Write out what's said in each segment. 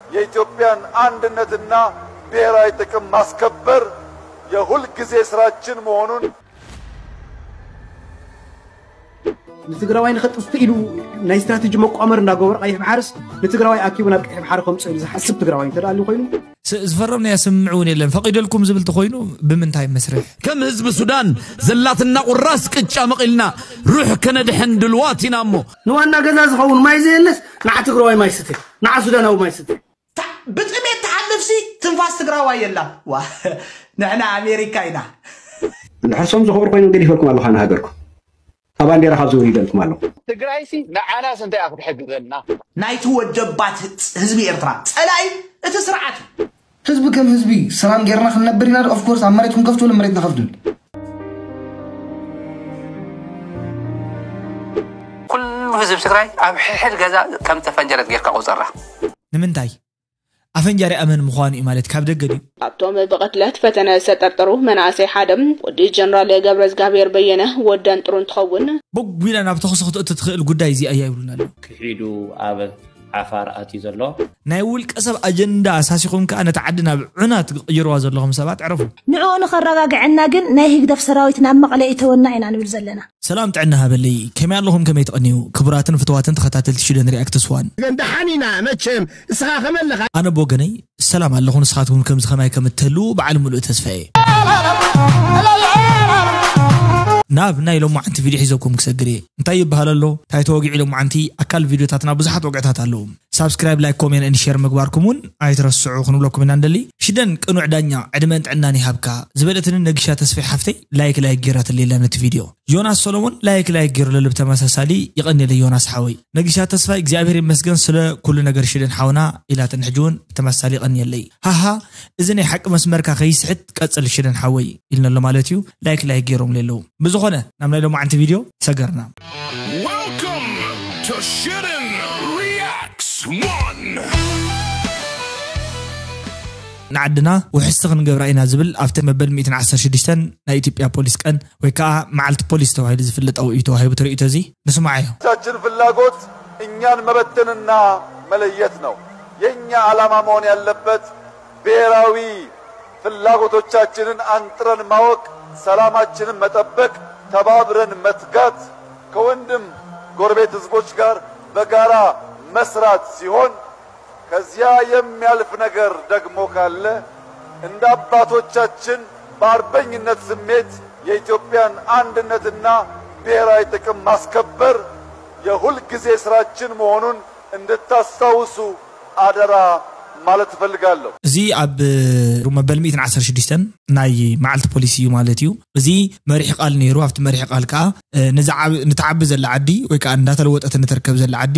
የኢትዮጵያን አንድነትና ብሔራዊ ጥቅም ማስከበር የሁል ጊዜ ስራችን መሆኑን ንትግራዋይ ንኸጥፍእ ኢሉ ናይ ስትራቴጂ መቋመር እንዳገበረ ቀይሕ ባሕርስ ንትግራዋይ ኣኪቡ ናብ ቀይሕ ባሕሪ ከምፅእ ኢሉ ዝሓስብ ትግራዋይ እንተደኣ ኮይኑ ዝፈረምናያ ስምምዕ እውን የለን። ፈቒደልኩም ዝብል ተኾይኑ ብምንታይ መስርሕ? ከም ህዝቢ ሱዳን ዘላትና ቁራስ ቅጫ መቒልና ሩሕ ከነድሕን ድልዋት ኢና እሞ ንዋና ገዛ ዝኸውን ማይ ዘየለስ ንዓ ትግራዋይ ማይ ስተ ንዓ ሱዳናዊ ማይ ስተ ብጥሜት ትሓልፍሲ ትንፋስ ትግራዋይ የላ ንሕና ኣሜሪካ ኢና ንሕሶም ዝኸብሩ ኮይኖም ገዲፈልኩም ኣለኻ ንሃገርኩም ካብ ባንዴራ ካብ ዝውሪደልኩም ኣለኹ ትግራይሲ ንዓናስ እንታይ ክትሕግዘና ናይቲ ወደባት ህዝቢ ኤርትራ ጸላኢ እቲ ስርዓት እዩ ህዝቢ ከም ህዝቢ ሰላም ጌርና ክንነብር ኢና of course ኣብ መሬት ክንከፍትሉ መሬት ንኸፍትሉ ኩሉ ህዝቢ ትግራይ ኣብ ሕድሕድ ገዛ ከም ተፈንጀረት ጌርካ ቁፀራ ንምንታይ ኣፈንጃሪ ኣመን ምዃኑ እዩ ማለት ካብ ደገ ድዩ ኣብቶም ብቕትለት ፈተነ ዝተጠርጠሩ መናእሰይ ሓደ ወዲ ጀነራል ገብረዝጋብሔር በየነ ወደን ጥሩ እንትኸውን በጒላ ናብ ተኽሲ ክትእቱ ትኽእል ጉዳይ እዚኣ እያ ይብሉና ኣለዉ ክሒዱ ኣብ ዓፋር ኣትዩ ዘሎ ናይ ውልቀ ሰብ ኣጀንዳ ኣሳሲኹም ከኣ ነታ ዓዲ ናብ ዑና ትቕይርዋ ዘለኹም ሰባት ዕረፉ ንዕኡ ንኸረጋግዐና ግን ናይ ህግደፍ ሰራዊት ናብ መቐለ ይእተወና ኢና ንብል ዘለና ሰላም ጥዕና ሃበለይ ከመይ ኣለኹም ከመይ ትቐንዩ ክቡራትን ፍትዋትን ተኸታተልቲ ሽደን ሪኣክትስ ዋን ደሓን ኢና መቸም እስኻ ከመለኻ ኣነ ብወገነይ ሰላም ኣለኹ ንስኻትኩም ከምዚ ከማይ ከም እትህልዉ በዓል ሙሉእ ተስፋ እየ ናብ ናይ ሎማዓንቲ ቪድዮ ሒዘኩም ክሰግር እየ እንታይ ይበሃል ኣሎ እንታይ ተወጊዑ ሎማዓንቲ ኣካል ቪድዮታትና ብዙሓት ወግዕታት ኣለዉ ሳብስክራይብ ላይክ ኮሜን ን ሸር ምግባርኩም እውን ኣይትረስዑ ክንብለኩም ኢና ንደሊ ሽደን ቅኑዕ ዳኛ ዕድመን ጥዕናን ይሃብካ ዝበለትንን ነጊሻ ተስፋይ ሓፍተይ ላይክ ላይክ ጌራትለይ ኣላ ነቲ ቪድዮ ዮናስ ሰሎሞን ላይክ ላይክ ጌሩለይ ብተመሳሳሊ የቐንየለይ ዮናስ ሓወይ ነጊሻ ተስፋይ እግዚኣብሔር ይመስገን ስለ ኩሉ ነገር ሽደን ሓውና ኢላትኒ ሕጂ እውን ብተመሳሳሊ የቐንየለይ ሃሃ እዚ ናይ ሓቂ መስመርካ ከይስሕት ቀጽል ሽደን ሓወይ ኢልናሎ ማለት እዩ ላይክ ላይክ ጌሮምለይ ኣለዉ ብዝኾነ ናብ ናይ ሎማዓንቲ ቪድዮ ሰገርና Welcome to Shootin' Reacts one! ንዓድና ውሕስቲ ክንገብራ ኢና ዝብል ኣብቲ መበል ሚእትን ዓሰርተ ሽዱሽተን ናይ ኢትዮጵያ ፖሊስ ቀን ወይ ከዓ መዓልቲ ፖሊስ ተባሂሉ ዝፍለጥ ኣብኡ እዩ ተዋሂቡ ትርኢቶ እዚ ንስማዓዮ። ቻችን ፍላጎት እኛን መበተንና መለየት ነው። የኛ ዓላማ መሆን ያለበት ብሔራዊ ፍላጎቶቻችንን አንጥረን ማወቅ፣ ሰላማችንን መጠበቅ፣ ተባብረን መትጋት፣ ከወንድም ጎረቤት ህዝቦች ጋር በጋራ መስራት ሲሆን ከዚያ የሚያልፍ ነገር ደግሞ ካለ እንደ አባቶቻችን በአርበኝነት ስሜት የኢትዮጵያን አንድነትና ብሔራዊ ጥቅም ማስከበር የሁል ጊዜ ስራችን መሆኑን እንድታስታውሱ አደራ ማለት እፈልጋለሁ። እዚ ኣብ መበል ሚእትን ዓሰርተ ሽዱሽተን ናይ መዓልቲ ፖሊሲ እዩ ማለት እዩ። እዚ መሪሕ ቃል ነይሩ። ኣብቲ መሪሕ ቃል ከዓ ንትዓቢ ዘላ ዓዲ ወይ ከዓ እንዳተለወጠት ንትርከብ ዘላ ዓዲ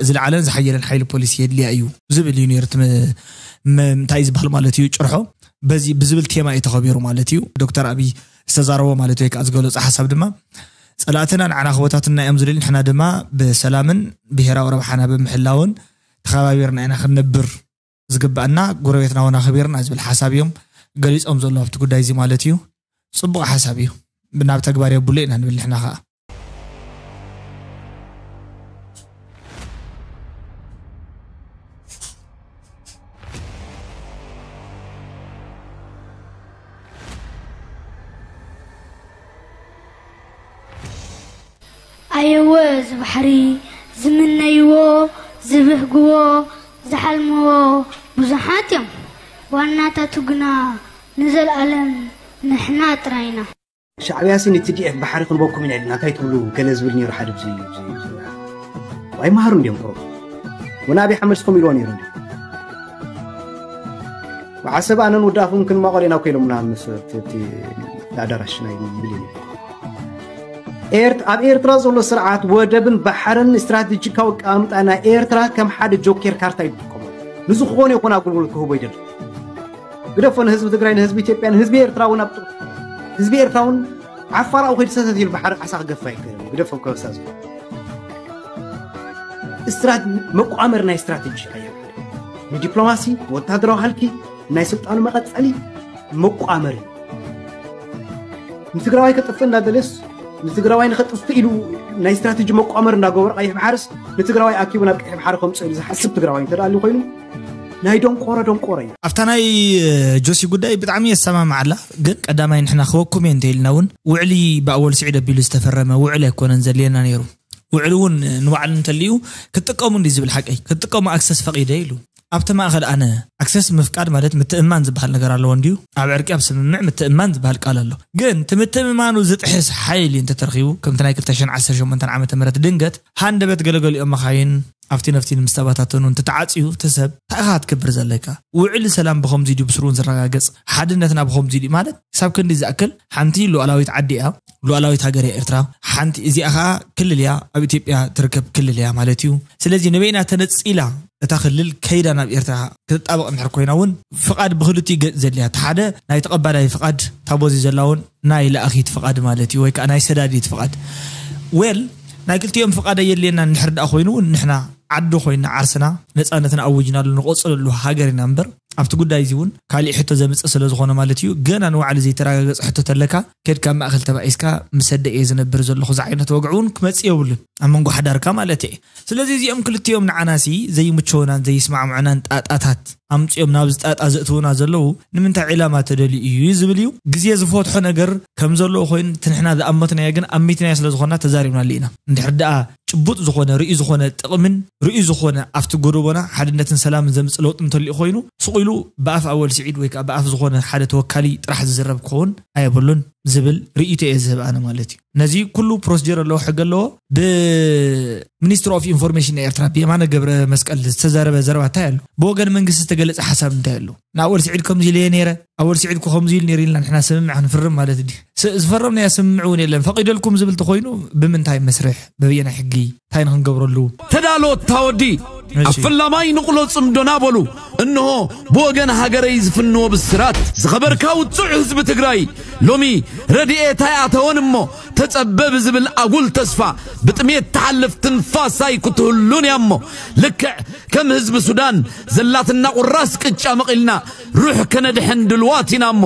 ዝለዓለን ዝሓየለን ሓይሊ ፖሊሲ የድልያ እዩ ዝብል እዩ ነይሩ። እንታይ እዩ ዝበሃል ማለት እዩ ጭርሖ በዚ ብዝብል ቴማ እዩ ተኸቢሩ ማለት እዩ። ዶክተር ኣብይ ዝተዛረቦ ማለት ወይ ከዓ ዝገለፆ ሓሳብ ድማ ፀላእትና ንዓና ክበታትና እዮም ዝደልዩ ንሕና ድማ ብሰላምን ብሄራዊ ረብሓና ብምሕላውን ተኸባቢርና ኢና ክንነብር ዝግባኣና ጎረቤትና እውን ኣኽቢርና ዝብል ሓሳብ እዮም ገሊፆም ዘሎ ኣብቲ ጉዳይ እዚ ማለት እዩ ፅቡቕ ሓሳብ እዩ ናብ ተግባር የብሉ ኢና ንብል ንሕና ከዓ ኣየወ እዚ ባሕሪ ዝምነይዎ ዝብህግዎ ዝሓልምዎ ብዙሓት እዮም ዋናታቱ ግና ንዘልኣለም ንሕና ጥራይና። ሻዕብያሲ ን TDF ባሕሪ ክንበኩም ኢና ኢልና እንታይ ትብሉ ገለ ዝብል ነይሩ ሓደ ብዚ ኣይመሃሩ እንዲዮም ቁሩብ ወን ኣብይ ሓመድ ስኹም ኢልዎ ነይሩ እንዲ ብሓሰብ ኣነን ወዲ ኣፉን ክንማቐል ኢና እኮ ኢሎምና ምስ እቲ ኣዳራሽ ናይ ሚሊኒየም ኣብ ኤርትራ ዘሎ ስርዓት ወደብን ባሕርን ስትራቴጂካዊ ኣቀማምጣ ናይ ኤርትራ ከም ሓደ ጆኬር ካርታ እዩ ዝጥቀመሉ ንዝኾነ ይኹን ኣገልግሎት ክህቦ ይደሊ ግደፎ ንህዝቢ ትግራይ ንህዝቢ ኢትዮጵያ ንህዝቢ ኤርትራ እውን ኣብ ህዝቢ ኤርትራ እውን ዓፋር ኣብኡ ከይዱ ሰተት ኢሉ ባሕሪ ዓሳ ክገፍፍ ኣይክእልን ግደፎ ከበሳ ዝብል ስትራት መቋመር ናይ ስትራቴጂ ኣየር ንዲፕሎማሲ ወታደራዊ ሃልኪ ናይ ስልጣኑ መቐጸሊ መቋመር እዩ ንትግራዋይ ከጥፍእ እንዳደለስ ንትግራዋይ ንኸጥፍእ ኢሉ ናይ ስትራቴጂ መቋመር እንዳገበረ ቀይሕ ባሕርስ ንትግራዋይ ኣኪቡ ናብ ቀይሕ ባሕሪ ከምፅእ ኢሉ ዝሓስብ ትግራዋይ እንተደኣ ኮይኑ ናይ ደንቆሮ ደንቆሮ እዩ። ኣብታ ናይ ጆሲ ጉዳይ ብጣዕሚ የሰማምዓላ። ግን ቀዳማይ ንሕና ክወኩም እየ እንተኢልና እውን ውዕሊ ብኣወል ስዒድ ኣቢሉ ዝተፈረመ ውዕል ኣይኮነን ዘድልየና ነይሩ። ውዕል እውን ንባዕሉ እንተልዩ ክትጥቀሙ እንዲ ዝብል ሓቀይ ክትጥቀሙ ኣክሰስ ፈቒደ ኢሉ ኣብቲ ማእኸል ኣነ ኣክሰስ ምፍቃድ ማለት ምትእማን ዝበሃል ነገር ኣለዎ እንድዩ። ኣብ ዕርቂ ኣብ ስምምዕ ምትእማን ዝበሃል ቃል ኣሎ። ግን እቲ ምትእምማኑ ዝጥሕስ ሓይሊ እንተተረኺቡ ከምቲ ናይ ክልተ ሽሕን ዓሰርተ ሸሞንተን ዓመተ ምህረት ድንገት ሃንደበት ገለገሊኦም መኻይን ኣብቲ ነፍቲ ንምስተባታተኑ እንተተዓፅዩ እቲ ሰብ እንታይ ኢኻ ክትገብር ዘለካ? ውዕሊ ሰላም ብኸምዚ ድዩ ብስሩን ዝረጋገፅ? ሓድነትና ብኸምዚ ድዩ ማለት ክሳብ ክንዲ ዝኣክል ሓንቲ ሉዓላዊት ዓዲ እያ፣ ሉዓላዊት ሃገር እያ ኤርትራ። ሓንቲ እዚኣ ኸዓ ክልል እያ፣ ኣብ ኢትዮጵያ ትርከብ ክልል እያ ማለት እዩ። ስለዚ ንበይና ተነፂላ እታ ክልል ከይዳ ናብ ኤርትራ ክትጣበቕ እንድሕር ኮይና እውን ፍቓድ ብክልቲኡ ገፅ ዘድልያ፣ እቲ ሓደ ናይ ተቐባላይ ፍቓድ፣ እታ ቦዚ ዘላ እውን ናይ ለኣኺት ፍቓድ ማለት እዩ፣ ወይ ከዓ ናይ ሰዳዲት ፍቓድ። ዌል ናይ ክልቲኦም ፍቓድ ኣየድልየና እንድሕር ደኣ ኮይኑ እውን ንሕና ዓዲ ኮይና ዓርስና ነፃነትና ኣውጅናሉ ንቆፅለሉ ሃገር ኢና እምበር ኣብቲ ጉዳይ እዚ እውን ካሊእ ሕቶ ዘምፅእ ስለ ዝኾነ ማለት እዩ። ገና ንባዕሉ ዘይተረጋገፀ ሕቶ ተለካ ከድካ ኣብ ማእኸል ተባኢስካ ምሰደ እየ ዝነብር ዘለኹ ዝዓይነት ወግዒ እውን ክመፅእ የብሉን ኣብ መንጎ ሓዳርካ ማለት እየ። ስለዚ እዚኦም ክልቲኦም ንዓናሲ ዘይምችውናን ዘይስማዕምዑናን ጣጣታት ኣምፅኦም ናብዚ ጣጣ ዘእትውና ዘለዉ ንምንታይ ዕላማ ተደልዩ እዩ ዝብል እዩ። ግዜ ዝፈትሖ ነገር ከም ዘለዎ ኮይኑ እቲ ንሕና ዝኣመትናዮ ግን ኣሚትናዮ ስለ ዝኾንና ተዛሪብናሉ ኢና። እንድሕር ደኣ ጭቡጥ ዝኾነ ርእዩ ዝኾነ ጥቕምን ርእዩ ዝኾነ ኣብቲ ጎደቦና ሓድነትን ሰላምን ዘምፅእ ለውጢ እንተልዩ ኮይኑ ስቕ ኢሉ ብኣፍ ኣወል ስዒድ ወይ ከዓ ብኣፍ ዝኾነ ሓደ ተወካሊ ጥራሕ ዝዝረብ ክኸውን ኣየብሉን ዝብል ርእይቶ እየ ዝህብ ኣነ ማለት እዩ። ነዚ ኩሉ ፕሮሲጀር ኣለዎ፣ ሕጊ ኣለዎ። ብሚኒስትሪ ኦፍ ኢንፎርሜሽን ናይ ኤርትራ ብየማነ ገብረ መስቀል ዝተዛረበ ዘረባ እንታይ ኣሎ? ብወገን መንግስቲ ዝተገለጸ ሓሳብ እንታይ ኣሎ? ንኣወል ስዒድ ከምዚ ኢለ እየ ነይረ፣ ኣወል ስዒድ እኮ ከምዚ ኢሉ ነይሩ ኢልና ንሕና ስምምዕ ክንፍርም ማለት ድዩ? ስ- ዝፈረምናዮ ስምምዕ እውን የለን። ፈቒደልኩም ዝብል ተኾይኑ ብምንታይ መስርሕ? በበየናይ ሕጊ? እንታይ ንክንገብረሉ? ተዳሎ ታወዲ ኣብ እሺ። ፈላማይ ንቕሎ ጽምዶ ናበሉ እንሆ ብወገን ሃገረይ ዝፍንዎ ብስራት። ዝኸበርካ ውጹዕ ህዝቢ ትግራይ፣ ሎሚ ረድኤት ኣይኣተወን እሞ ተጸበ ብዝብል ኣጉል ተስፋ ብጥሜት ትሓልፍ ትንፋስ ኣይክትህሉን እያ እሞ ልክዕ ከም ህዝቢ ሱዳን ዘላትና ቁራስ ቅጫ መቒልና ሩሕ ከነድሕን ድልዋት ኢና እሞ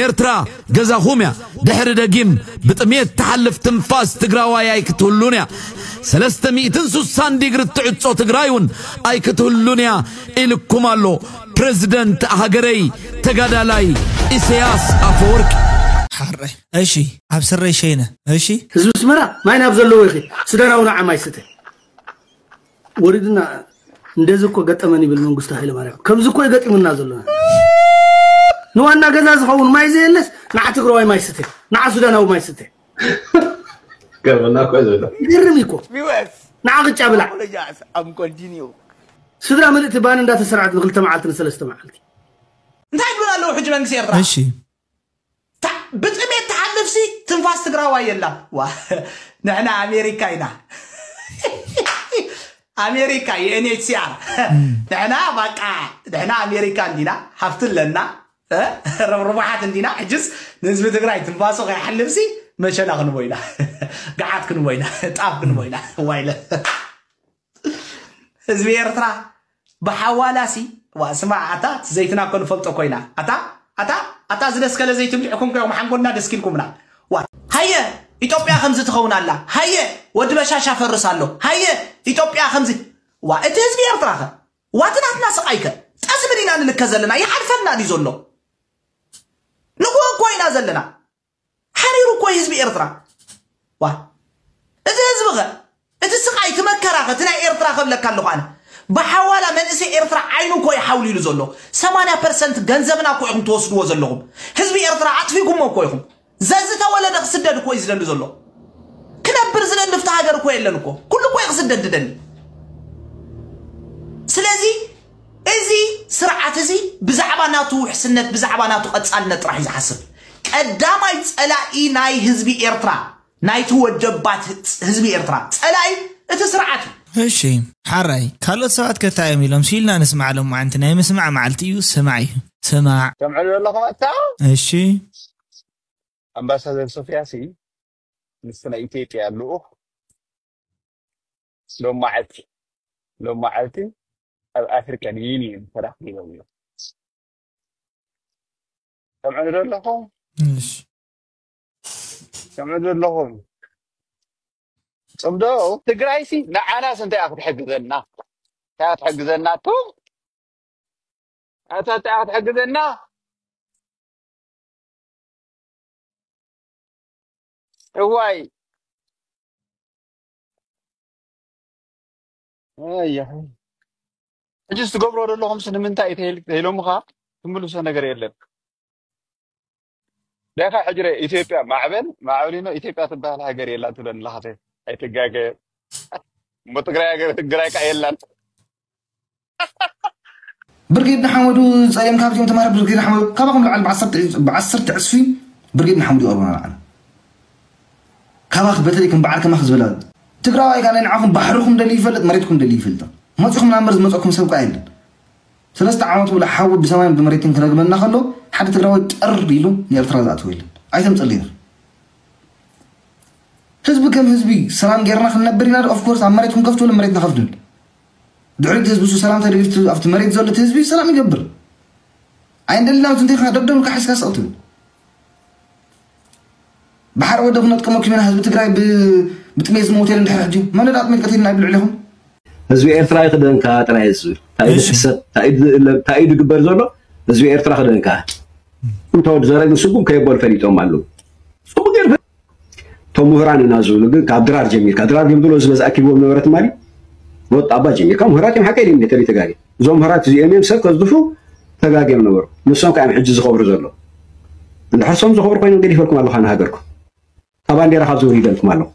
ኤርትራ ገዛኹም እያ። ድሕሪ ደጊም ብጥሜት ትሓልፍ ትንፋስ ትግራዋይ ኣይክትህሉን እያ። ሰለስተ ሚእትን ስሳን ዲግሪ እትዕጾ ትግራይ እውን ኣይክትህሉን እያ ኢልኩም ኣሎ ፕረዚደንት ሃገረይ ተጋዳላይ ኢሳያስ ኣፈወርቂ። ሓራይ እሺ፣ ኣብ ስረይ ሸይነ እሺ። ህዝቢ ኣስመራ ማይ ናብ ዘለዎ ይኺድ፣ ሱዳናዊ ንዓ ማይ ስተ። ወሪድና እንደዚ እኮ ገጠመን ይብል መንግስቱ ሃይለ ማርያም። ከምዚ እኮ ገጢሙና ዘሎ። ንዋና ገዛ ዝኸውን ማይ ዘየለስ ንዓ ትግራዋይ ማይ ስተ፣ ንዓ ሱዳናዊ ማይ ስተ። ገርመና እኮ ዘሎ። ይገርም እኮ። Viewers, ንዓ ቅጫ ብላዕ። apologize, I'm continue. ስድራ ምልእቲ ባን እንዳተሰርዐት ንክልተ መዓልቲ ንሰለስተ መዓልቲ። እንታይ ይብሉና ኣለዉ ሕጂ መንግስቲ ኤርትራ? እሺ ታ- ብጥሜት ትሓልፍሲ ትንፋስ ትግራዋይ የላ። ዋ ንሕና ኣሜሪካ ኢና። ኣሜሪካ ዩ ኤንኤችሲኣር። ንሕና ባቃ ንሕና ኣሜሪካ እንዲና፣ ሃፍቲ ኣለና፣ እ? ርቡሓት እንዲና። ሕጅስ ንህዝቢ ትግራይ ትንፋሱ ከይሓልፍሲ መሸላ ክንቦ ኢና። ገዓት ክንቦ ኢና። ጣፍ ክንቦ ኢና። ዋይለ ህዝቢ ኤርትራ ብሓዋላሲ። ዋ ስማ ኣታ ዘይትና እኮ ንፈልጦ ኮይና ኣታ ኣታ ኣታ ዝደስከለ ዘይትብልዕኩም ኮይኹም ሓንጎልና ደስኪልኩምና። ዋ ሃየ ኢትዮጵያ ከምዚ ትኸውን ኣላ። ሃየ ወዲ በሻሻ ፈርስ ኣሎ። ሃየ ኢትዮጵያ ከምዚ። ዋ እቲ ህዝቢ ኤርትራ ኸ ዋቲ ናትና ስቓይ ከ ጠስሚ ዲና ንልከ ዘለና? ይሓልፈልና ድዩ ዘሎ? ንጎ እኮ ኢና ዘለና። ሓሪሩ እኮ ህዝቢ ኤርትራ። ዋ እዚ ህዝቢ ኸ እቲ ስቓይ እቲ መከራ ኸ እቲ ናይ ኤርትራ ከብለካ ኣለኹ ኣነ። ብሓዋላ መንእሰይ ኤርትራ ዓይኑ እኮ ይሓውሊሉ ዘሎ። ሰማንያ ፐርሰንት ገንዘብና እኮ ኢኹም ትወስድዎ ዘለኹም። ህዝቢ ኤርትራ ኣጥፊኩሞ እኮ ኢኹም። ዘዝተወለደ ክስደድ እኮ እዩ ዝደሊ ዘሎ። ክነብር ዝደሊ ፍቲ ሃገር እኮ የለን እኮ። ኩሉ እኮ እዩ ክስደድ ዝደሊ። ስለዚ እዚ ስርዓት እዚ ብዛዕባ ናቱ ውሕስነት ብዛዕባ ናቱ ቀጻልነት ጥራሕ እዩ ዝሓስብ። ቀዳማይ ጸላኢ ናይ ህዝቢ ኤርትራ ናይቲ ወደባት ህዝቢ ኤርትራ ጸላኢ እቲ ስርዓት እዩ። እሺ ሓራይ ካልኦት ሰባት ከ እንታይ እዮም ኢሎም ሲልና ንስማዕ ሎም ዓንቲ ናይ ምስማዕ መዓልቲ እዩ ስማዕ እዩ ስማዕ ሰምዑ ዘለኹም ኣታ እሺ ኣምባሳደር ሶፊያ ሲ ምስ ናይ ኢትዮጵያ ልኡኽ ሎም መዓልቲ ሎም መዓልቲ ኣብ ኣፍሪካን ዩኒየን ተራኺቦም እዮም። ሰምዑ ዘለኹም እሺ ሰምዑ ዘለኹም ጽምዶ ትግራይሲ ንዓናስ እንታይ እያ ክትሕግዘና? እንታይ እያ ክትሕግዘና? ቱ ኣታ እንታይ እያ ክትሕግዘና? እዋይ ኣያ ሕጂ ትገብሮ ዘለኹም ስ ንምንታይ ተይል- ተይሎምኻ ትምልሶ ነገር የለን። ደኻ ሕጅረ ኢትዮጵያ ማዕበል ማዕበሊኖ ኢትዮጵያ ትበሃል ሃገር የላ ትብለኒ ኣለኻ። ኣይትጋገ እሞ ትግራይ ሃገር ትግራይ ካ የላን። ብርጌድ ንሓመዱ ጸሊም ካብዚኦም ተማሃር ብርጌድ ንሓመዱ ካባኹም ልዓል ብዓሰርተ ዕስፊ ብርጌድ ንሓመዱ ይቐርቡና ንዓና። ካባኽ በተለይ ከም በዓል ከማኽ ዝበላ ትግራዋይ ካለ ንዓኹም ባሕርኹም ደሊ ይፈልጥ መሬትኩም ደሊ ይፈልጥ መፂኹም ናብ መርዝ መፀኩም ሰብ ቃ የለን። ሰለስተ ዓመት ብላ ሓዊ ብሰማይን ብመሬትን ክረግመና ከሎ ሓደ ትግራዋይ ጠር ኢሉ ንኤርትራ ዝኣትወ የለን። ኣይተምፀልና ኢኻ። ህዝቢ ከም ህዝቢ ሰላም ጌርና ክንነብር ኢና። ኦፍኮርስ ኣብ መሬት ክንከፍትሉ መሬትና ከፍትብል ድሕሪት ህዝቢ እሱ ሰላም ተደሊፍቱ ኣብቲ መሬት ዘሎ እቲ ህዝቢ ሰላም ይገብር። ኣይንደልና ትንቴኻ ደብደብ ኢልካ ሓስካ ስቕ ትብል ብሓር ወደ ክነጥቀሞ ኪመና ህዝቢ ትግራይ ብ- ብጥሜት ዝመውት የለን። ድሕሪ ሕጂ መን ዳ ጥሜት ቀቲልና ይብል ልዕሌኹም ህዝቢ ኤርትራ ይክደንካ ጥራይ ዝብል እንታይ ኢዱ እሺ። ሕሰብ እንታይ ኢዱ ዝእለ- እንታይ ኢዱ ዝግበር ዘሎ ህዝቢ ኤርትራ ክደንካ እንተ ወዲ ዘረግ ስጉም ከየበሉ ፈሊጦም ኣለዉ። ጽቡቅ ገይሩ እቶም ምሁራን ኢና ዝብሉ ግን ካብ ድራር ጀሚርካ ድራር ግን ብሎ ዝበዝኣ ኪቦም ነበረ ትማሊ ወጣ ኣባ ጀሚርካ ምሁራት እዮም ሓቀ ኢሎም ተሪ ተጋጊ እዞም ምሁራት እዚኦም እዮም ሰብ ከዝድፉ ተጋጊ እዮም ነበሩ። ንሶም ከዓ ሕጂ ዝኸብሩ ዘሎ እንድሕር ሶም ዝኸብሩ ኮይኖም ገዲፈልኩም ኣለኹ ንሃገርኩም ካብ ባንዴራ ካብ ዝውር ይደልኩም ኣለኹ።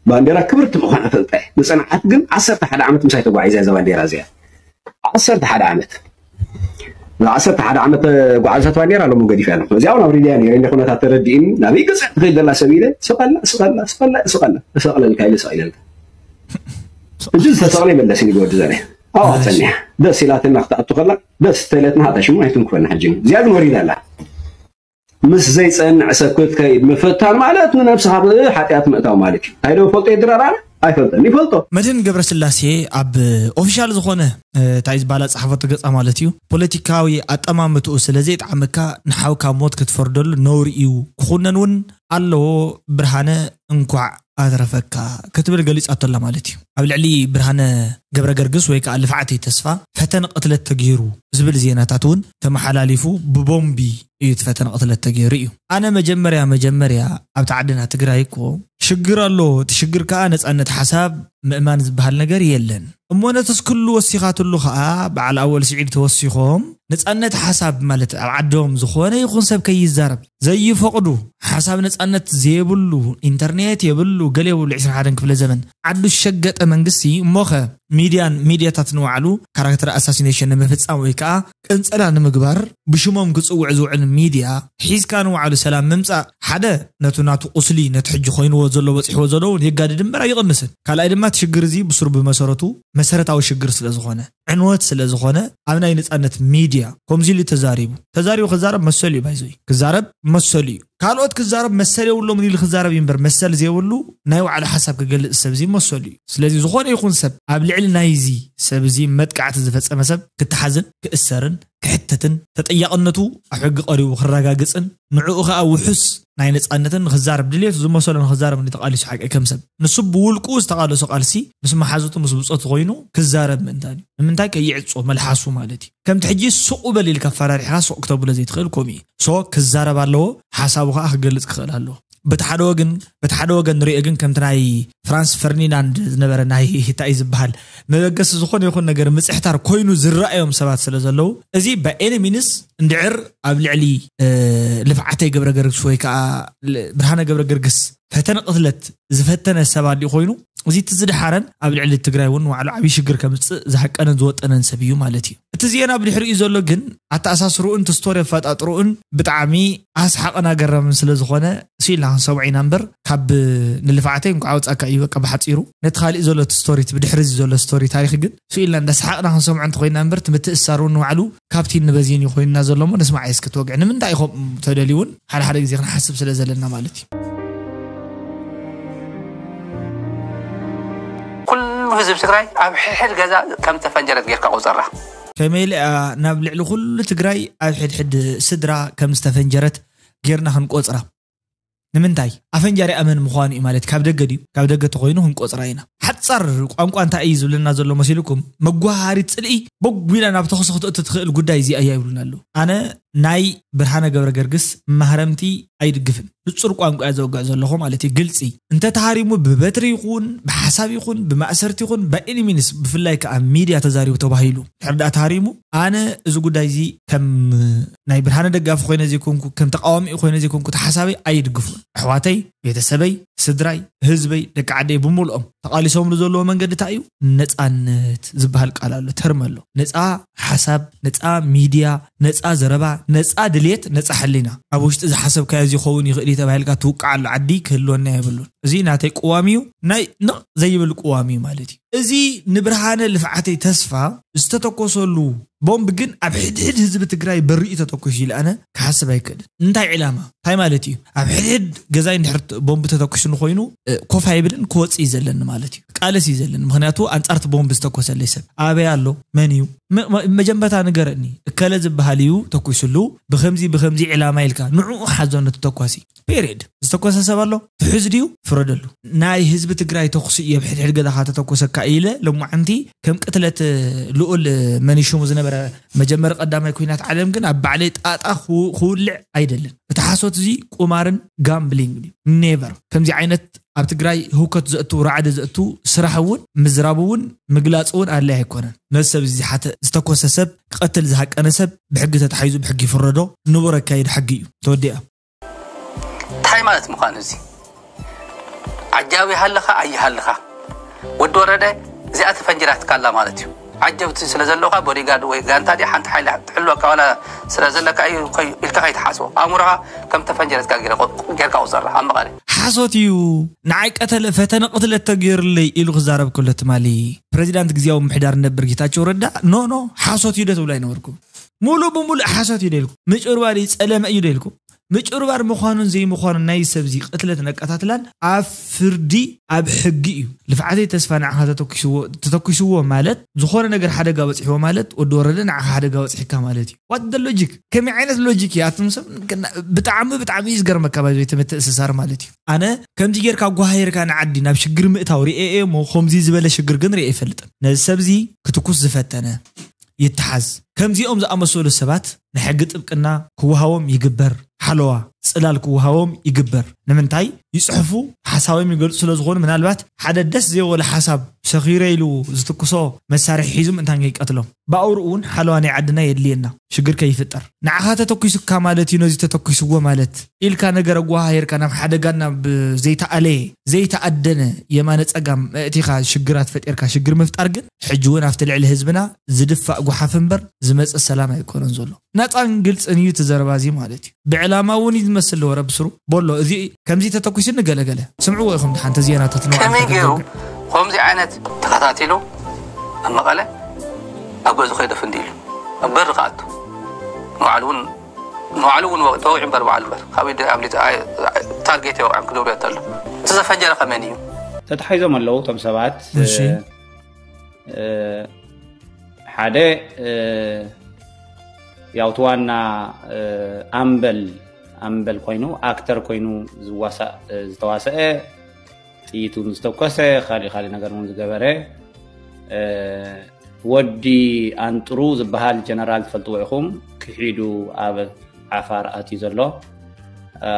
ባንዴራ ክብርቲ ምዃና ፈልጠ። ንፅንዓት ግን ዓሰርተ ሓደ ዓመት ምሳይ ተጓዒዛ እዛ ባንዴራ እዚኣ። ዓሰርተ ሓደ ዓመት ንዓሰርተ ሓደ ዓመት ተጓዓዘት ባንዴራ ሎሚ ገዲፈ ኣለኹ። እዚኣ እውን ኣውሪድያ ነይረ እንደ ኩነታት ተረዲእኒ ናበይ ገፅሕ ትኸይድ ዘላ ሰብ ኢለ ስቐላ ስቐላ ስቐላ ስቐላ እሰቕለልካ ኢለ ስቕ ኢለልካ ሕጂ ዝተሰቕለ ይመለስ እዩ ወዲ ዘረ ኣዋ ፀኒሓ ደስ ኢላትና ክትኣቱ ከላ ደስ ተለትና ሃታ ሽሙ ኣይትንክፈልና ሕጂ እዚኣ ግን ወሪዳ ኣላ ምስ ዘይጸንዕ ሰብ ክትከይድ ምፍታን ማለት ንነብስኻ ብሓጢኣት ምእታው ማለት እዩ። እንታይ ዶ ፈልጦ የድራራና? ኣይፈልጠን ይፈልጦ። መድህን ገብረስላሴ ኣብ ኦፊሻል ዝኾነ እንታይ ዝባላ ጻሕፈቱ ገጻ ማለት እዩ ፖለቲካዊ ኣጠማምትኡ ስለ ዘይጠዓመካ ንሓውካ ሞት ክትፈርደሉ ነውሪ እዩ ክኹነን እውን ኣለዎ። ብርሃነ እንኳዕ ኣትረፈካ ክትብል ገሊጻቶ ኣላ ማለት እዩ። ኣብ ልዕሊ ብርሃነ ገብረ ገርግስ ወይ ከዓ ልፍዓተይ ተስፋ ፈተነ ቅትለት ተገይሩ ዝብል ዜናታት እውን ተመሓላሊፉ ብቦምቢ እዩ እቲ ፈተነ ቅትለት ተገይሩ እዩ። ኣነ መጀመርያ መጀመርያ ኣብቲ ዓድና ትግራይ እኮ ሽግር ኣሎ። እቲ ሽግር ከዓ ነፃነት ሓሳብ ምእማን ዝበሃል ነገር የለን። እሞ ነትስ ክሉ ወሲኻትሉ ከዓ በዓል ኣወል ስዒድ ተወሲኾም ነፃነት ሓሳብ ማለት ኣብ ዓዶም ዝኾነ ይኹን ሰብ ከይዛረብ ዘይፈቕዱ ሓሳብ ነፃነት ዘይብሉ ኢንተርኔት የብሉ ገለ የብሉ ዕስራን ሓደን ክፍለ ዘመን ዓዱ ዝሸገጠ መንግስቲ እሞኸ ሚድያን ሚድያታት ንባዕሉ ካራክተር ኣሳሲኔሽን ንምፍፃም ወይ ከዓ ቅንፀላ ንምግባር ብሽሞም ክፅውዕ ዝውዕል ሚድያ ሒዝካ ንባዕሉ ሰላም ምምፃእ ሓደ ነቱ ናቱ ቁስሊ ነቲ ሕጂ ኮይንዎ ዘሎ በፂሕዎ ዘሎ እውን የጋድድ እምበር ኣይቕንስን። ካልኣይ ድማ እቲ ሽግር እዚ ብሱር ብመሰረቱ መሰረታዊ ሽግር ስለ ዝኾነ ዕንወት ስለ ዝኾነ ኣብ ናይ ነፃነት ሚድያ ከምዚ ኢሉ ተዛሪቡ ተዛሪቡ ክዛረብ መሰል እዩ ባይዘይ ክዛረብ መሰል እዩ ካልኦት ክዛረብ መሰል የብሎም ኢሉ ክዛረብ እዩ እምበር መሰል ዘይብሉ ናይ ባዕሉ ሓሳብ ክገልፅ ሰብ እዚ መሰሉ እዩ። ስለዚ ዝኾነ ይኹን ሰብ ኣብ ልዕሊ ናይዚ ሰብ እዚ መጥቃዕቲ ዝፈፀመ ሰብ ክተሓዝን ክእሰርን ክሕተትን ተጠያቕነቱ ኣብ ሕጊ ቀሪቡ ክረጋግፅን ንዕኡ ከዓ ውሑስ ናይ ነፃነትን ንክዛረብ ድልየቱ ዝመሰሎ ንክዛረብ እንዲ ተቃሊሱ ሓቂ ከም ሰብ ንሱ ብውልቁ ዝተቃለሶ ቃልሲ ምስ መሓዙቱ ምስ ብፆቱ ኮይኑ ክዛረብ ምእንታን እዩ። ንምንታይ ከይዕፆ መልሓሱ ማለት እዩ። ከምቲ ሕጂ ሱቕ በል ኢልካ ኣፈራሪሕኻ ሱቕ ክተብሎ ዘይትኽእል ከምኡ እዩ። ሶ ክዛረብ ኣለዎ፣ ሓሳቡ ከዓ ክገልፅ ክኽእል ኣለዎ። በቲ ሓደ ወገን በቲ ሓደ ወገን ንሪኦ ግን ከምቲ ናይ ፍራንስ ፈርኒናንድ ዝነበረ ናይ እንታይ ዝበሃል መበገሲ ዝኾነ ይኹን ነገር ምፅሕታር ኮይኑ ዝረኣዮም ሰባት ስለ ዘለዉ እዚ ብኤኒ ሚንስ እንድዕር ኣብ ልዕሊ ልፍዓተይ ገብረ ገርግስ ወይ ከዓ ብርሃነ ገብረ ገርግስ ፈተነ ቅትለት ዝፈተነ ሰብ ኣዲኡ ኮይኑ እዚ እቲ ዝደሓረን ኣብ ልዕሊ ትግራይ እውን ንባዕሉ ዓብዪ ሽግር ከምፅእ ዝሃቀነን ዝወጠነን ሰብ እዩ ማለት እዩ። እቲ ዜና ብድሕሪኡ ዘሎ ግን ኣተኣሳስርኡን እቲ ስቶሪ ኣፈጣጥርኡን ብጣዕሚ ኣስሓቕን ኣገረምን ስለ ዝኾነ ስኢልና ክንሰምዖ ኢና እምበር ካብ ንልፍዓተይ እንኳዕ ኣውፃእካ እዩ በቃ ብሓፂሩ። ነቲ ካሊእ ዘሎ እቲ ስቶሪ እቲ ብድሕሪ እዚ ዘሎ ስቶሪ ታሪክ ግን ስኢልና እንዳሰሓቕና ክንሰምዖ እንተኮይና እምበር እቲ ምትእስሳር እውን ንባዕሉ ካብቲን ንበዚን እዩ ኮይንና ዘሎ እሞ ንስማዕ እስኪ ትወግዕ ንምንታይ ኢኹም ተደልዩ እውን ሓደ ሓደ ግዜ ክንሓስብ ስለ ዘለና ማለት እዩ። ኩሉ ህዝቢ ትግራይ ኣብ ሕድሕድ ገዛ ከም ተፈንጀረት ጌርካ ቁፀራ። ከመይ ኢለ እያ ናብ ልዕሊ ኩሉ ትግራይ ኣብ ሕድሕድ ስድራ ከም ዝተፈንጀረት ጌርና ክንቆፅራ? ንምንታይ? ኣፈንጃሪ ኣመን ምዃኑ እዩ ማለት ካብ ደገ ድዩ? ካብ ደገ ተኾይኑ ክንቆፅራ ኢና። ሓፃር ቋንቋ እንታይ እዩ ዝብለና ዘሎ መሲልኩም? መጓሃሪት ፅልኢ በጒላ ናብ ተኽሲ ክትእቱ ትኽእል ጉዳይ እዚኣ እያ ይብሉና ኣለዉ። ኣነ ናይ ብርሃነ ገብረ ገርግስ ማህረምቲ ኣይድግፍን። ንፁር ቋንቋ እያ ዘወግዕ ዘለኹ ማለት እዩ። ግልፂ እንተ ተሃሪሙ ብበትሪ ይኹን ብሓሳብ ይኹን ብማእሰርቲ ይኹን ባይኒ ሚንስ ብፍላይ ከዓ ሚድያ ተዛሪቡ ተባሂሉ ሕርዳእ ተሃሪሙ ኣነ እዚ ጉዳይ እዚ ከም ናይ ብርሃነ ደጋፊ ኮይነ ዘይኮንኩ ከም ተቃዋሚ ኮይነ ዘይኮንኩ ተሓሳቢ ኣይድግፉን። ኣሕዋተይ፣ ቤተሰበይ፣ ስድራይ፣ ህዝበይ፣ ደቂ ዓደይ ብምልኦም ተቃሊሶምሉ ዘለዎ መንገዲ እንታይ እዩ? ነፃነት ዝበሃል ቃል ኣሎ፣ ተርም ኣሎ። ነፃ ሓሳብ፣ ነፃ ሚድያ፣ ነፃ ዘረባ፣ ነፃ ድሌት፣ ነፃ ሕሊና። ኣብ ውሽጢ ዝሓሰብካዮ እዚ ክኸውን ይኽእል እዩ ተባሂልካ ትውቃዓሉ ዓዲ ክህልወና የብሉን። እዚ ናተይ ቅዋም እዩ፣ ናይ ንቕ ዘይብል ቅዋም እዩ ማለት እዩ። እዚ ንብርሃነ ልፍዓተይ ተስፋ ዝተተኮሰሉ ቦምብ ግን ኣብ ሕድሕድ ህዝቢ ትግራይ በሪኡ ተተኮሱ ኢለ ኣነ ክሓስብ ኣይክእልን። እንታይ ዕላማ? እንታይ ማለት እዩ? ኣብ ሕድሕድ ገዛይ እንድሕር ቦምብ ተተኩሱ እንኾይኑ ኮፍ ኣይብልን፣ ክወፅእ እዩ ዘለኒ ማለት እዩ። ቃለስ እዩ ዘለኒ። ምክንያቱ ኣንፃርቲ ቦምብ ዝተኮሰለይ ሰብ ኣበይ ኣሎ? መን እዩ? መጀመርታ ንገረኒ። እከለ ዝበሃል እዩ ተኩሱሉ፣ ብከምዚ ብከምዚ ዕላማ ኢልካ ንዕኡ ሓዞ ነቲ ተኳሲ። ፔሪድ። ዝተኮሰ ሰብ ኣሎ? ትሑዝ ድዩ? ፍረደሉ። ናይ ህዝቢ ትግራይ ተኩሲ እዩ ኣብ ሕድሕድ ገዛኻ ተተኮሰካ ኢለ ሎማዓንቲ ከም ቅትለት ልኡል መን ሽሙ ዝነበረ መጀመሪ ቀዳማይ ኩናት ዓለም ግን ኣብ ባዕለይ ጣጣ ክውልዕ ኣይደልን። እቲ ሓሶት እዚ ቁማርን ጋምብሊንግ እዩ። ኔቨር ከምዚ ዓይነት ኣብ ትግራይ ህውከት ዘእቱ ራዕዲ ዘእቱ ስራሕ እውን ምዝራብ እውን ምግላፅ እውን ኣድላይ ኣይኮነን። ነዚ ሰብ እዚ ዝተኮሰ ሰብ ክቐትል ዝሃቀነ ሰብ ብሕጊ ተታሒዙ ብሕጊ ይፍረዶ። ንቡር ኣካይድ ሕጊ እዩ። ተወዲኣ። እንታይ ማለት ምዃኑ እዚ ዓጃው ይሃልኻ ኣይሃልኻ ወዲ ወረደ እዚኣ ተፈንጅራትካ ኣላ ማለት እዩ። ዓጀብቲ ስለ ዘለውካ ቦዲጋርድ ወይ ጋንታ ዲ ሓንቲ ሓይሊ ትሕልወካ ዋላ ስለ ዘለካ እዩ ኢልካ ከይትሓስቦ ኣእምሮኻ ከም ተፈንጀረትካ ጌርካ ውፀራ ኣብ መቐለ። ሓሶት እዩ። ንዓይ ቀተለ ፈተነ ቅትለት ተገይሩለይ ኢሉ ክዛረብ ከሎ ትማሊ ፕሬዚዳንት ግዜያዊ ምሕዳር ነበር ጌታቸው ረዳ ኖ ኖ ሓሶት እዩ ዶ ትብሉ ኣይነበርኩም? ሙሉእ ብሙሉእ ሓሶት እዩ ደልኩም። ምጭርባር እዩ ጸለመ እዩ ደልኩም። ምጭርባር ምዃኑን ዘይምዃኑን ናይ ሰብዚ ቅትለት ነቀታትላን ኣብ ፍርዲ ኣብ ሕጊ እዩ። ልፍዓተይ ተስፋ ንዓኻ ተተኩስዎ ማለት ዝኾነ ነገር ሓደጋ በፂሕዎ ማለት ወዲ ወረደ ንዓኻ ሓደጋ በፂሕካ ማለት እዩ። ዋት ደ ሎጂክ? ከመይ ዓይነት ሎጂክ እዩ ኣቱም ሰብ? ብጣዕሚ ብጣዕሚ እዩ ዝገርመካ ባይዞ የተመትእስሳር ማለት እዩ። ኣነ ከምዚ ጌርካ ጓሃየርካ ንዓዲ ናብ ሽግር ምእታው ርኤ እየ እሞ ከምዚ ዝበለ ሽግር ግን ርኤ ይፈልጥን። ነዚ ሰብዚ ክትኩስ ዝፈተነ ይተሓዝ። ከምዚኦም ዝኣመሰሉ ሰባት ናይ ሕጊ ጥብቅና ክወሃቦም ይግበር። ሓለዋ፣ ፅላል ክወሃቦም ይግበር። ንምንታይ? ይፅሕፉ፣ ሓሳቦም ይገልፁ ስለ ዝኾኑ ምናልባት ሓደ ደስ ዘይበለ ሓሳብ ሰኺረ ኢሉ ዝትኩሶ መሳርሒ ሒዙ ምእንታን ከይቀትሎም። ብኣውርኡ እውን ሓለዋ ናይ ዓድና የድልየና፣ ሽግር ከይፍጠር። ንዓኻ ተተኩሱካ ማለት እዩ ነዚ ተተኩስዎ ማለት ኢልካ ነገር ኣጓሃሂርካ ናብ ሓደጋን ናብ ዘይተኣለየ ዘይተኣደነ የማነ ፀጋም ኣእቲኻ ሽግራት ፈጢርካ ሽግር ምፍጣር ግን ሕጂ እውን ኣብቲ ልዕሊ ህዝብና ዝድፋእ ጓሓፍ እምበር ዝመፅእ ሰላም ኣይኮነን ዘሎ። ናፃን ግልፅን እዩ እቲ ዘረባ እዚ ማለት እዩ። ብዕላማ እውን እዩ ዝመስል ወረ ብስሩ ቦሎ እዚ ከምዚ ተተኩሱኒ ገለገለ ስምዕዎ ኢኹም ሓንቲ ዜናታት ንባዕልኩም ከመይ ገይሩ ተዘርግሑ። ከምዚ ዓይነት ተኸታቲሉ ኣብ መቐለ ኣብ ገዙ ከይደ ፍንዲ ኢሉ ኣብ በሪ ክኣቱ ንባዕሉ እውን ንባዕሉ እውን ወ- ተወቂዑ እምበር በዓል እምበር ካብኡ ደ- ኣምሊጡ ኣይ- ኣይ- ታርጌት የወቅዐን ክድብርዮ ተሎ እቲ ዘፈጀረ ከመን እዩ ተታሒዞም ኣለዉ እቶም ሰባት እሺ። እ፣ ሓደ እ፣ ያው እቲ ዋና እ፣ ኣምበል ኣምበል ኮይኑ ኣክተር ኮይኑ ዝዋሳእ እ፣ ዝተዋሰአ ጥይት እውን ዝተኮሰ ካሊእ ካሊእ ነገር እውን ዝገበረ እ፣ ወዲ ኣንጥሩ ዝበሃል ጀነራል ትፈልጥዎ ኢኹም ክሒዱ ኣብ ዓፋር ኣትዩ ዘሎ እ፣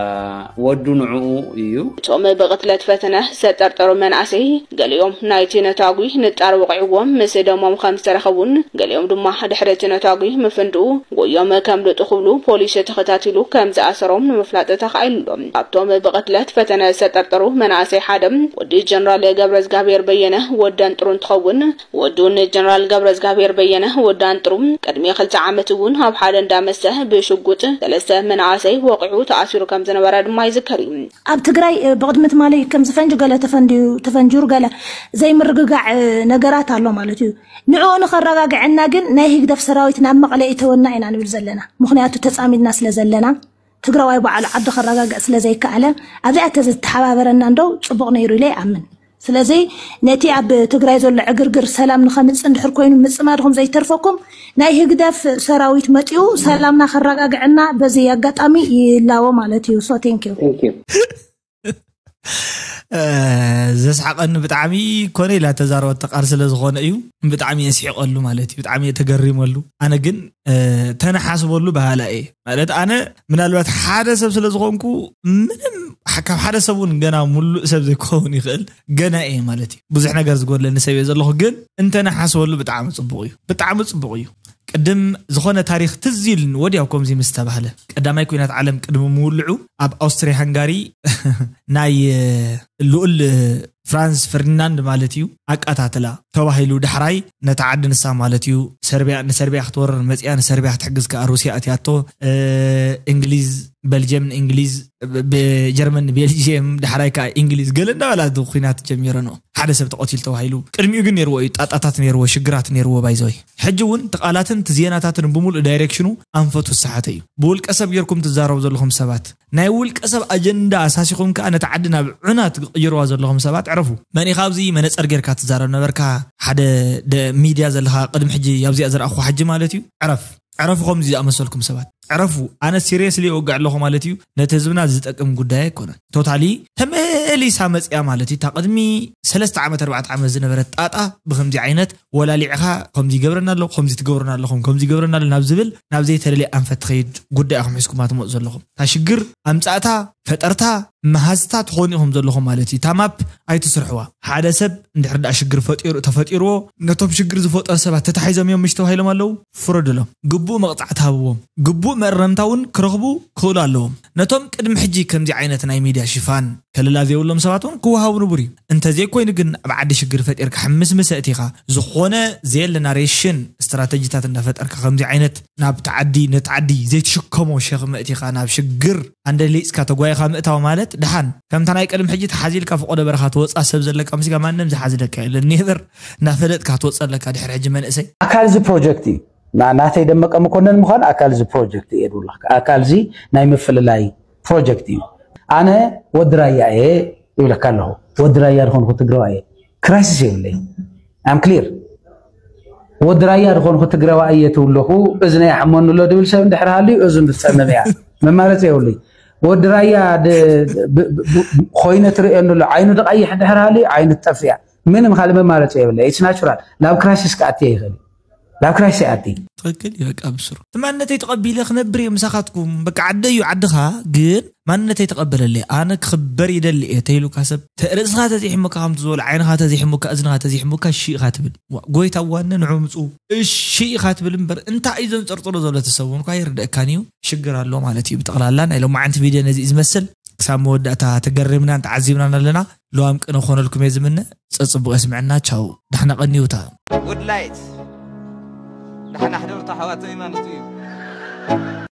ወዱ ንዕኡ እዩ። እቶም ብቕትለት ፈተነ ዝተጠርጠሩ መናእሰይ ገሊኦም ናይቲ ነታጒ ንጣር ወቒዕዎም ምስ ደሞም ከም ዝተረኸቡን ገሊኦም ድማ ድሕሪ እቲ ነታጒ ምፍንድኡ ጎዮም ከምልጡ ክብሉ ፖሊስ ተኸታቲሉ ከም ዝኣሰሮም ንምፍላጥ ተኻኢሉ ኣሎ። ካብቶም ብቕትለት ፈተነ ዝተጠርጠሩ መናእሰይ ሓደ ወዲ ጀነራል ገብረዝጋብሔር በየነ ወዲ ኣንጥሩ እንትኸውን ወዱ ንጀነራል ገብረዝጋብሔር በየነ ወዲ ኣንጥሩ ቅድሚ ክልተ ዓመት እውን ኣብ ሓደ እንዳ መስተ ብሽጉጥ ሰለስተ መናእሰይ ወቒዑ ተኣሲሩ ከም ዝነበረ ድማ ይዝከር እዩ። ኣብ ትግራይ እ፣ ብቕድሚ ትማሊ ከምዚ ፈንጂ ገለ ተፈንድዩ ተፈንጂሩ ገለ ዘይምርግጋዕ እ፣ ነገራት ኣሎ ማለት እዩ። ንዕኡ ንኸረጋግዐና ግን ናይ ህግደፍ ሰራዊት ናብ መቐለ ይእተወና ኢና ንብል ዘለና። ምኽንያቱ ተፃሚድና ስለ ዘለና ትግራዋይ በዓሉ ዓዱ ከረጋግዕ ስለ ዘይከኣለ ኣብዚኣ ተዝተሓባበረና እንደው ፅቡቕ ነይሩ ኢለ ይኣምን። ስለዚ ነቲ ኣብ ትግራይ ዘሎ ዕግርግር ሰላም ንኸምፅእ እንድሕር ኮይኑ ምፅማድኹም ዘይተርፈኩም ናይ ህግደፍ ሰራዊት መፂኡ ሰላምና ከረጋግዐና በዚ ኣጋጣሚ ይላቦ ማለት እዩ። So thank you። ዘስሓቐኒ ብጣዕሚ ኮነ ኢላ ተዛረበቶ ቃል ስለ ዝኾነ እዩ። ብጣዕሚ የስሒቐሉ ማለት እዩ። ብጣዕሚ እየ ተገሪመሉ። ኣነ ግን ተነሓስበሉ በሃላ እየ። ማለት ኣነ ምናልባት ሓደ ሰብ ስለ ዝኾንኩ፣ ምንም ካብ ሓደ ሰብ እውን ገና ሙሉእ ሰብ ዘይከውን ይኽእል፣ ገና እየ ማለት እዩ። ብዙሕ ነገር ዝጎድለኒ ሰብ እየ ዘለኹ። ግን እንተነሓስበሉ ብጣዕሚ ፅቡቕ እዩ። ብጣዕሚ ፅቡቕ እዩ። ቅድም ዝኾነ ታሪኽ ትዝ ኢልን ወዲያው ከምዚ ምስ ተባህለ፣ ቀዳማይ ኩናት ዓለም ቅድሚ ምውልዑ ኣብ ኣውስትሪያ ሃንጋሪ ናይ ልኡል ፍራንስ ፈርዲናንድ ማለት እዩ ኣቃታትላ ተባሂሉ። ዳሕራይ ነታ ዓዲ ንሳ ማለት እዩ ሰርቢያ ንሰርቢያ ክትወርር መፅያ፣ ንሰርቢያ ክትሕግዝ ከዓ ሩሲያ ኣትያቶ። እንግሊዝ በልጅየም ንእንግሊዝ፣ ብጀርመን ንቤልጅየም፣ ዳሕራይ ከዓ እንግሊዝ ገለ እንዳበላ ኩናት ጀሚረንኦ። ሓደ ሰብ ተቐቲሉ ተባሂሉ። ቅድሚኡ ግን ነይርዎ እዩ፣ ጣጣታት ነይርዎ፣ ሽግራት ነይርዎ። ባይዘወይ ሕጂ እውን ትቓላትን ትዜናታትን ብምሉእ ዳይሬክሽኑ ኣንፈቱ ዝሰሓተ እዩ። ብውልቀ ሰብ ጌርኩም ትዛረቡ ዘለኹም ሰባት፣ ናይ ውልቀ ሰብ ኣጀንዳ ኣሳሲኹም ከዓ ነቲ ዓዲ ናብ ዑና ትቕይርዋ ዘለኹም ሰባት ዕረፉ። መን ኢኻ ኣብዚ መነፀር ጌርካ ትዛረብ ነበርካ? ሓደ ሚድያ ዘለኻ ቅድሚ ሕጂ ኣብዚኣ ዝረኣኹ ሕጂ ማለት እዩ። ዕረፍ፣ ዕረፉ። ከምዚ ዝኣመሰልኩም ሰባት ዕረፉ። ኣነ ሲሪየስሊ ይወግዕ ኣለኹ ማለት እዩ። ነቲ ህዝብና ዝጠቅም ጉዳይ ኣይኮነን። ቶታሊ ተመሊሳ መፅያ ማለት እዩ። እታ ቅድሚ ሰለስተ ዓመት ኣርባዕተ ዓመት ዝነበረት ጣጣ ብከምዚ ዓይነት ወላሊዕኻ ከምዚ ይገብረና ኣሎ፣ ከምዚ ትገብሩና ኣለኹም፣ ከምዚ ይገብረና ኣሎ ናብ ዝብል፣ ናብ ዘይተደልየ ኣንፈት ትኸይድ ጉዳይ ኢኹም ሒዝኩማ ትመፁ ዘለኹም። እታ ሽግር ኣምፃእታ፣ ፈጠርታ፣ መሃዝታ ትኾኑ ኢኹም ዘለኹም ማለት እዩ። እታ ማፕ ኣይትስርሕዋ። ሓደ ሰብ እንድሕር ደኣ ሽግር ፈጢሩ ተፈጢርዎ፣ ነቶም ሽግር ዝፈጠሩ ሰባት ተታሒዞም እዮም ምሽ ተባሂሎም ኣለዉ፣ ፍረዱሎም። ግቡእ መቕፃዕቲ ሃብዎም፣ ግቡእ መእረምታ እውን ክረኽቡ ክኽእሉ ኣለዎም። ነቶም ቅድሚ ሕጂ ከምዚ ዓይነት ናይ ሚድያ ሽፋን ከለላ ዘይብሎም ሰባት እውን ክወሃቡ ንቡር እዩ። እንተዘይኮይኑ ግን ኣብ ዓዲ ሽግር ፈጢርካ ሕምስ ምስ ኣእቲኻ፣ ዝኾነ ዘየለ ናሬሽን ስትራተጂታት እንዳፈጠርካ ከምዚ ዓይነት ናብቲ ዓዲ፣ ነቲ ዓዲ ዘይትሽከሞ ሸኽሚ ኣእቲኻ ናብ ሽግር ኣንደሊፅካ ተጓይኻ ምእታው ማለት፣ ደሓን ከምታ ናይ ቅድሚ ሕጂ ተሓዚልካ ፍቆዶ በረኻ ትወፃ ሰብ ዘለካ ምስጋ ማንም ዝሓዝለካ የለን። ኔቨር እናፈለጥካ ትወፀ ኣለካ ድሕሪ ሕጂ መንእሰይ። ኣካል እዚ ፕሮጀክት እዩ። ና-፣ ናተይ ደመቀ መኮነን ምዃን ኣካል እዚ ፕሮጀክት እየ ዝብለካ። ኣካል እዚ ናይ ምፍልላይ ፕሮጀክት እዩ። ኣነ ወዲ ራያ እየ ይብለካ ኣለኹ። ወዲ ራያ ዝኾንኩ ትግራዋይ እየ። ክራይሲስ የብለይ። ኣም ክሊር። ወዲ ራያ ዝኾንኩ ትግራዋይ እየ ትብለኹ፣ እዝነይ ይሓመኒ ኣሎ ድብል ሰብ እንድሕር ሃልዩ፣ እዝኑ ትፀምም እያ። መማረፂ የብሉይ። ወዲ ራያ ድ-፣ ብ-፣ ብ-፣ ብ-፣ ኮይነ ትርእየኒ ኣሎ፣ ዓይኑ ድቐይሕ እንድሕር ሃልዩ፣ ዓይኑ ትጠፍእ እያ። ምንም ካልእ መማረፂ የብለይ። ኢትስ ናቹራል። ናብ ክራይሲስ ክኣትየ ይኽእል እዩ። ናብ ክራይሲስ ይኣቲ። ትኽክል እዩ። በቃ ብስሩ እቲ ማንነተይ ተቐቢለ ክነብር እየ ምሳኻትኩም። በቃ ዓደይ እዩ ዓድኻ፣ ግን ማንነተይ ተቐበለለይ። ኣነ ክኽበር ይደሊ እየ ተይሉካ ሰብ፣ ተ-፣ ርእስኻ ተዘይሕሙካ ከምቲ ዝበሉ፣ ዓይንኻ ተዘይሕሙካ፣ እዝንኻ ተዘይሕሙካ፣ እሺ ኢኻ ትብል። ዋ፣ ጎይታ ዋነ ንዑ ምፁ፣ እሺ ኢኻ ትብል እምበር፣ እንታይ እዩ ዘንፀርፅሮ ዘሎ እቲ ሰብ እውን እኳ ይርደእካን እዩ። ሽግር ኣሎ ማለት እዩ። ብጠቕላላ ናይ ሎማዓንቲ ቪድዮ ነዚ እዩ ዝመስል። ክሳብ መወዳእታ ተገሪምናን ተዓዚብናን ኣለና። ልዋም ቅነ ክኾነልኩም እየ ዝምነ። ፀፅቡቕ የስምዐና። ቻው፣ ዳሕና ቀንዩታ። ጉድ ላይት፣ ዳሕና ሕደሩታ ኣሕዋተይ ማለት እዩ።